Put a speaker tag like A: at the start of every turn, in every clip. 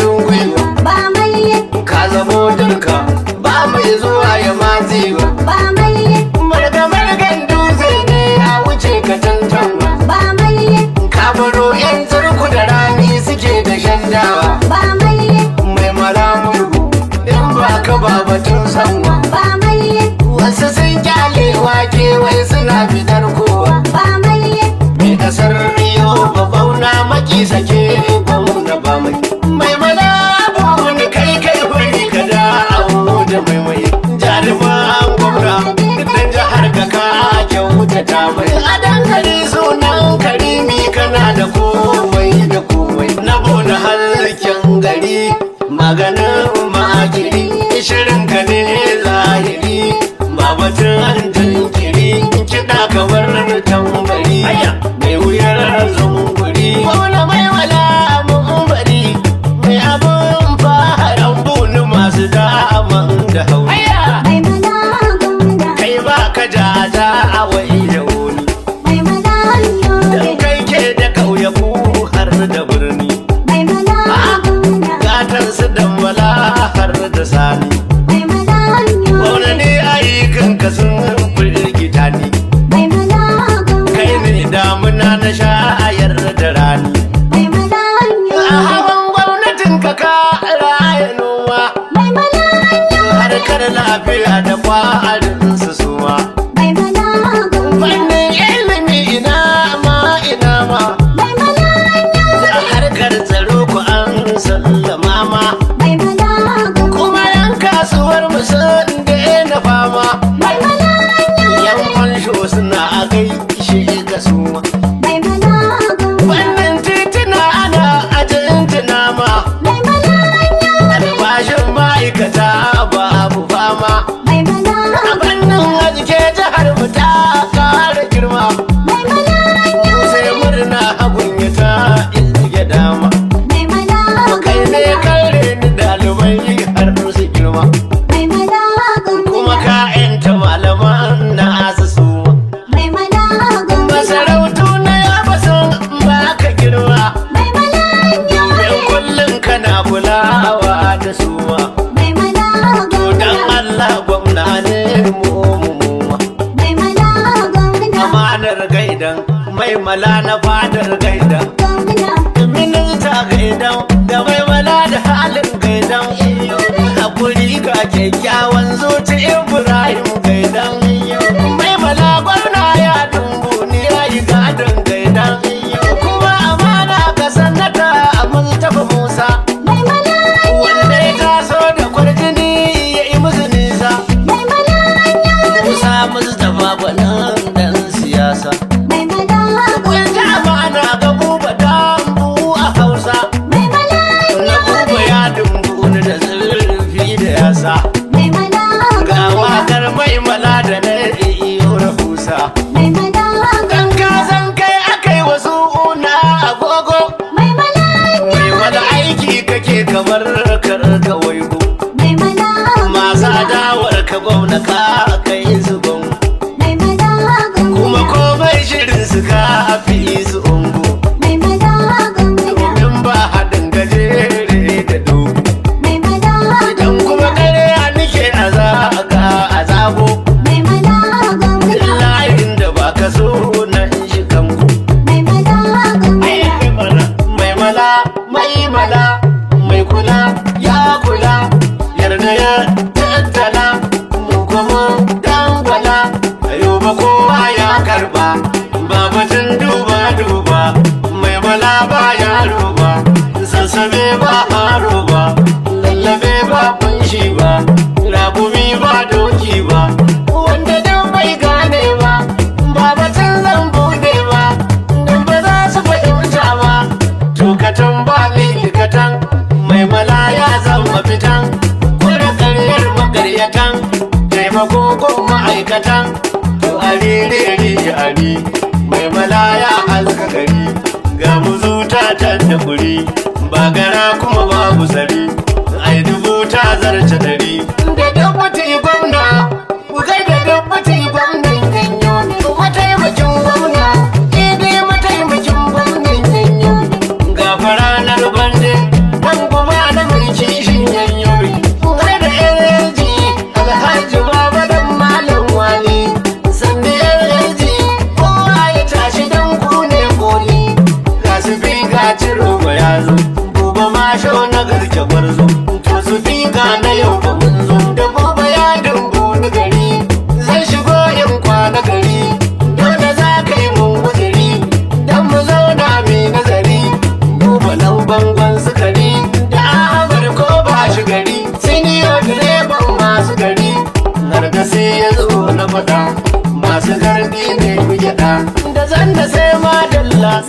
A: kashin gwiwa.
B: Ba mai.
A: Ka zamo dirka ba mai zuwa ya maziwa.
B: Ba mai.
A: Marga-margan dutse ne ya wuce ka tantanwa.
B: Ba mai.
A: Ka baro yan turku da rani suke da shandawa.
B: Ba mai.
A: Mai malamurgu in ba ka ba batun sanwa.
B: Ba mai.
A: Wasu sun kyale wake wai suna fitar kowa.
B: Ba mai.
A: Mai kasar Rio ba bauna maki sake gwamna ba mai. Mai malabu wani kai kai wuri ka da abu da mai mai. Jaruman gwamna dan jihar ka ka kyautata mai. A dankali sunan karimi kana da komai da komai. Na bona halkin gari maganin makiri. Shirin ka ne zahiri ba batun jinkiri. Kiɗa kamar tambari mai wuyar zunguri. Maula mai wala mun bari mai abun faharan bunu masu daman da hauri.
B: Mai mala gwamna.
A: Kai ba ka jaja a wai da wuni.
B: Mai mala
A: Dan
B: yobe.
A: kai ke da ƙauyaku har da birni.
B: Mai mala gwamna.
A: Gatan su dambala har da sani.
B: Mai mala yobe.
A: Wani ne ayyukan ka sun firgita ni.
B: Mai mala gwamna.
A: Kai ne damuna na sha'ayar da rani.
B: Mai mala
A: A
B: yobe.
A: hawan gwamnatin ka ka raya noma.
B: Mai mala
A: Harkar lafiya da kwarin su suma.
B: Mai mala gwamna.
A: Fannin ilimi ina ma ina ma.
B: Mai mala
A: Da harkar tsaro ku an sallama ma.
B: Mai mala gwamna.
A: Kuma yan kasuwar mu sun daina fama.
B: Mai mala
A: Yan fansho suna a gaishe ka suma.
B: Mai mala gwamna.
A: Fannin titina ana a jinjina ma.
B: Mai mala
A: Albashin ma'aikata babu fama.
B: Mai mala
A: A fannin arziki jihar mu ta kara girma.
B: Mai mala
A: Sai murna hagun ya ta ya dama.
B: Mai mala
A: Kai ne kare ni dalibai har su girma.
B: Mai mala
A: Kuma
B: gwamna.
A: ka yanta malaman na su suma.
B: Mai mala gwamna.
A: Masarautu na yaba sun baka girma.
B: Mai mala
A: Domin kullum kana kulawa da suma.
B: Mai mala
A: To dan
B: gwamna.
A: Allah gwamna ne mu mu mu ma.
B: Mai mala gwamna.
A: Amanar gaidan mai mala na fadar gaidan.
B: Gwamna.
A: Minista gaidan da mai mala da halin gaidan. Hakuri ga kyakkyawan zuci Ibrahim gaidan. Mai mala gwamna ya dumbu ni ya yi gadon gaidan. Kuma amana ka sannata a Mustapha Musa.
B: Mai mala
A: Wanda ya taso da kwarjini ya yi musu nisa.
B: Mai mala
A: Musa Mustapha gwanin dan siyasa.
B: Mai mala
A: Kun ji amana ga buba dambu a Hausa.
B: Mai mala
A: Na buba ya dumbu ni da zurfi da yasa.
B: Mai mala
A: Ga wakar mai mala da na iyo rahusa.
B: Mai mala
A: Dan ka san kai akai wasu una agogo.
B: Mai mala
A: Mai wani aiki kake kamar kar ka waigo.
B: Mai mala
A: Masu adawar ka gwamna ka kai su gongo.
B: Mai mala
A: Kuma komai shirin su ka fi su ungo.
B: Mai mala gwamna.
A: Domin ba haɗin gajere da dogo.
B: Mai mala
A: Idan kuma ƙarya nike a zaga a zago.
B: Mai mala gwamna.
A: Layin da ba ka so na in shi kanku.
B: Mai mala gwamna.
A: Mai mala, mai mala, mai kula, ya kula, yarda ya tattala, mu kuma dangwala, ayuba kowa ya karba, ba batun duba duba, mai mala ba ya roba, sassabe ba haro ba, lallabe ba kunshi ba, ragumi ba doki ba, wanda duk bai gane ba, ba batun zan bude ba, don ba za su fahimta ba. Tukatan ba likatan, mai mala ya zama fitan, kura karyar makaryatan, taimako ko ma'aikatan, to ari ari ari, mai mala ya halka gari, ga muzu ta da kuri, ba gara kuma babu zari, ai dubu ta zarce dari. Da dabbaci gwamna, ku kai da dabbaci gwamnan ganyo, mataimakin gwamna, idai mataimakin gwamnan ganyo. Ga faranar bande, dan kuma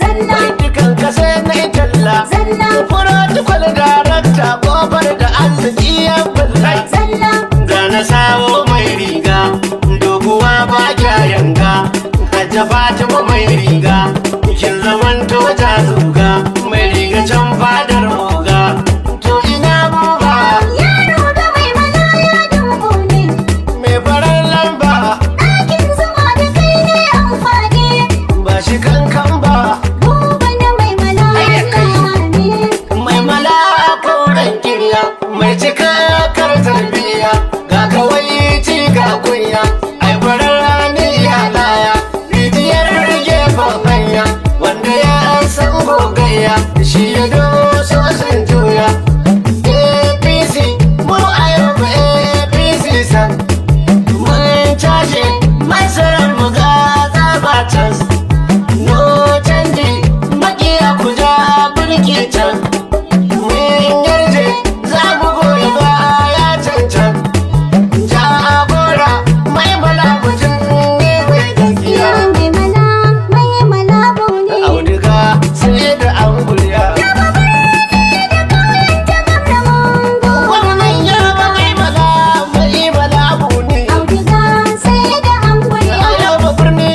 A: zalla.
B: Zalla.
A: Dukan ka sai na yi talla.
B: Zalla.
A: Protocol darakta kofar da arziki ya bulla.
B: Zalla.
A: Ga na sawo mai riga, doguwa ba kya yanga. Hajja Fatima mai riga, kin zaman to ta zuga. Mai riga can fadar oga, to ina buba.
B: Yaro ga mai mala ya dunkule.
A: Mai farar lamba.
B: Ɗakin zuma da kai ne amfani.
A: Ba shi kankan ba.
B: Buba na mai mala ne.
A: Mai mala kauran kirya, mai cika kar tarbiya. Ga kawai ci ga kunya, ai farar rani ya laya. Rijiyar gefen hanya, wanda ya san gogayya, shi ya doso sun juya. APC, mu a yau ba APC san. Mun cashe masarar mu ga tsaba can. No canji, makiya ku ja birki can. Mun yarje za mu goyi baya cancan. Jagora mai mala mutum ne mai gaskiya.
B: Mai mala, mai mala ne.
A: Auduga sai da anguliya. Wannan ya ba mai mala mai mala ne.
B: Auduga sai da angwariya.
A: A yau ba birni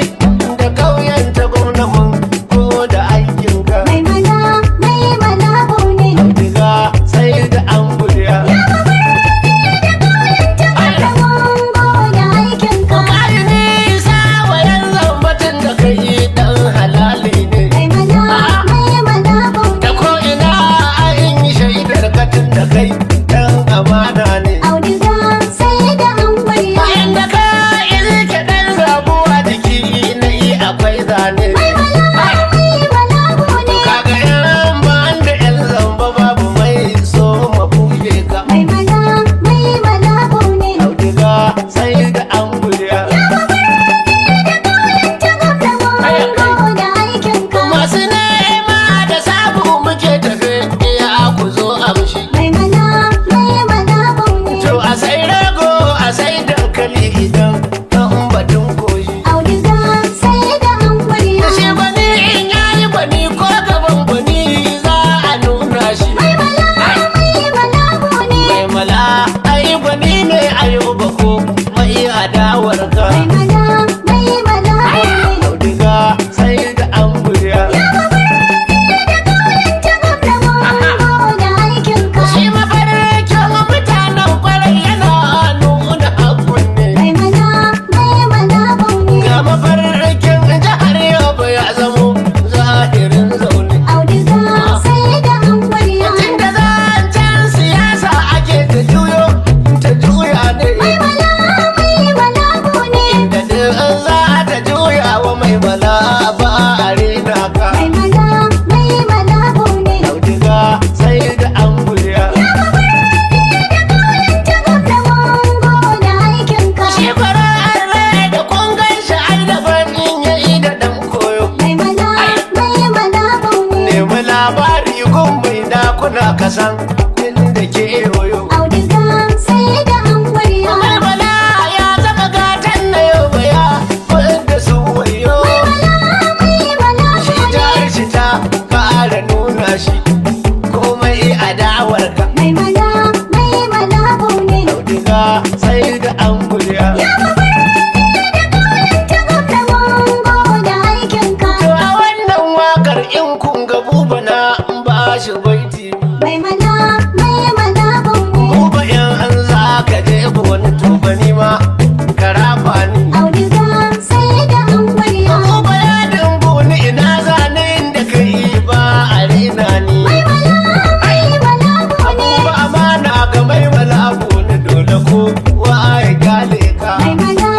A: da ƙauyen ta gwamna mun ko da aikin ka.
B: Mai mala, mai mala ne.
A: Auduga sai da anguliya. Kai nisa wa yanzu batun da kai dan halali ne. Da ko ina an yi shaidar katin da kai dan amana ne. Bayan da ka ilke dan zabuwa jiki na yi akwai zane. Kaga yan ban da yan zamba babu mai so ma buge ka. Auduga sai da anguliya. Masu nema da sabu muke tafe iya ku zo amshi. To a sai rago a sai dankali idan kan batun koshi. Da shi gwani in yayi gwani ko gaban gwani za a nuna shi. Mai mala ai gwani ne ayuba ko mai adawar ka. Auduga sai da anguliya. Shi mafarkin mutanen kwarai yana nuna hakun ne. Ga mafarkin jihar Yobe ya zamo zahirin zaune.
B: Auduga sai da angwariya.
A: Tun da zancen siyasa ake ta juyo ta juya ne.
B: Mai mala ne.
A: Da duk za ta juya wa mai mala ba a rena ka.
B: Mai mala, mai mala ne.
A: Auduga sai da anguliya. Shi fara'ar rai da kun gan shi ai da farin ya yi da ɗan koyo.
B: Mai mala, mai mala ne.
A: Nemi labari gun mai dakuna kasan inda ke yoyo.
B: Auduga sai da angwariya.
A: Mai mala ya zama gatan na yau baya wanda su wayo.
B: Mai mala
A: Shi jihar shi ta ƙara nuna shi komai adawar ka.
B: mai mala, mai mala ne.
A: Auduga sai da anguliya. To a wannan wakar in kun ga buba na ba shi baiti.
B: Mai mala, mai mala ne.
A: Buba in an za ka je wani tuba ni ma karafa ni.
B: Auduga sai da angwariya.
A: Buba ya dumbu ni ina zanen da kai ba a rena ni.
B: Mai mala, mai mala ne.
A: Buba amana ga mai malabu ni dole ko wa ya gale ka.
B: Mai mala,